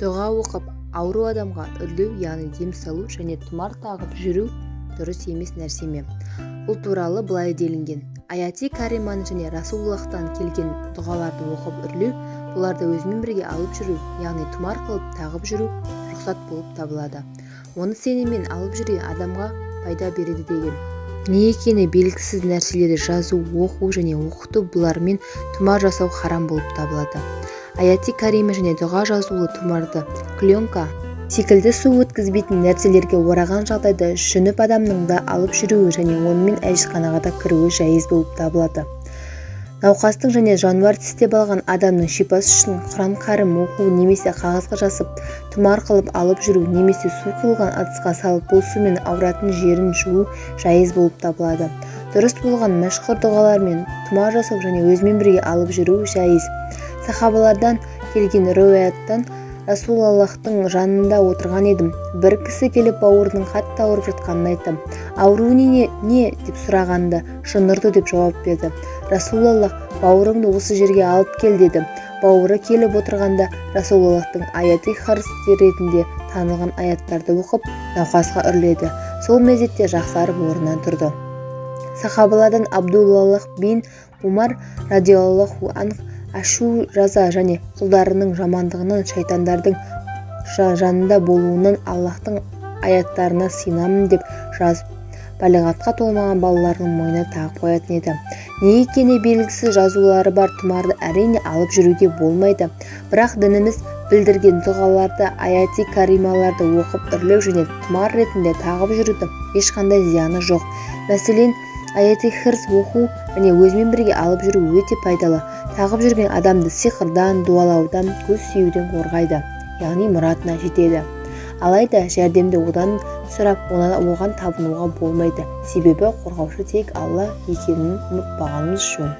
Дұға оқып, ауру адамға үрлеу, яғни дем салу және тұмар тағып жүру дұрыс емес нәрсе ме? Бұл туралы былай делінген: Аяти кариманы және Расулаллахтан келген дұғаларды оқып үрлеу, бұларды өзімен бірге алып жүру, яғни тұмар қылып тағып жүру рұқсат болып табылады. Оны сеніммен алып жүрген адамға пайда береді деген. Не екені белгісіз нәрселерді жазу, оқу және оқыту, бұлармен тұмар жасау харам болып табылады. Аяти карима және дұға жазулы тұмарды клеенка секілді су өткізбейтін нәрселерге ораған жағдайда жүніп адамның да алып жүруі және онымен әжетханаға да кіруі жәйіз болып табылады. Науқастың және жануар тістеп алған адамның шипасы үшін Құран Кәрім оқу немесе қағазға жазып, тұмар қылып алып жүру немесе су құйылған ыдысқа салып, бұл сумен ауыратын жерін жуу жайыз болып табылады. Дұрыс болған мәшһүр дұғалармен тұмар жасау және өзімен бірге алып жүру жайыз. Сахабалардан келген риуаяттан: Расулаллахтың жанында отырған едім. Бір кісі келіп, бауырының қатты ауырып жатқанын айтты. Ауруы не деп сұрағанда, жын ұрды деп жауап берді. Расулаллах: «Бауырыңды осы жерге алып кел», – деді. Бауыры келіп отырғанда, Расулаллахтың аяти хирс ретінде танылған аяттарды оқып, науқасқа үрледі. Сол мезетте жақсарып, орнынан тұрды. Сахабалардан Абдуллах бин Умар радиаллаху анх ашу, жаза және құлдарының жамандығынан, шайтандардың жанында болуынан Аллахтың аяттарына сыйынамын деп жазып, балиғатқа толмаған балаларының мойнына тағып қоятын еді. Не екені белгісіз жазулары бар тұмарды, әрине, алып жүруге болмайды. Бірақ дініміз білдірген дұғаларды, аяти карималарды оқып үрлеу және тұмар ретінде тағып жүрудің ешқандай зияны жоқ. Мәселен, аяти хирс оқу және өзімен бірге алып жүру өте пайдалы. Тағып жүрген адамды сиқырдан, дуалаудан, көз тиюден қорғайды, яғни мұратына жетеді. Алайда жәрдемді одан сұрап, оған табынуға болмайды, себебі қорғаушы тек Алла екенін ұмытпағанымыз жөн.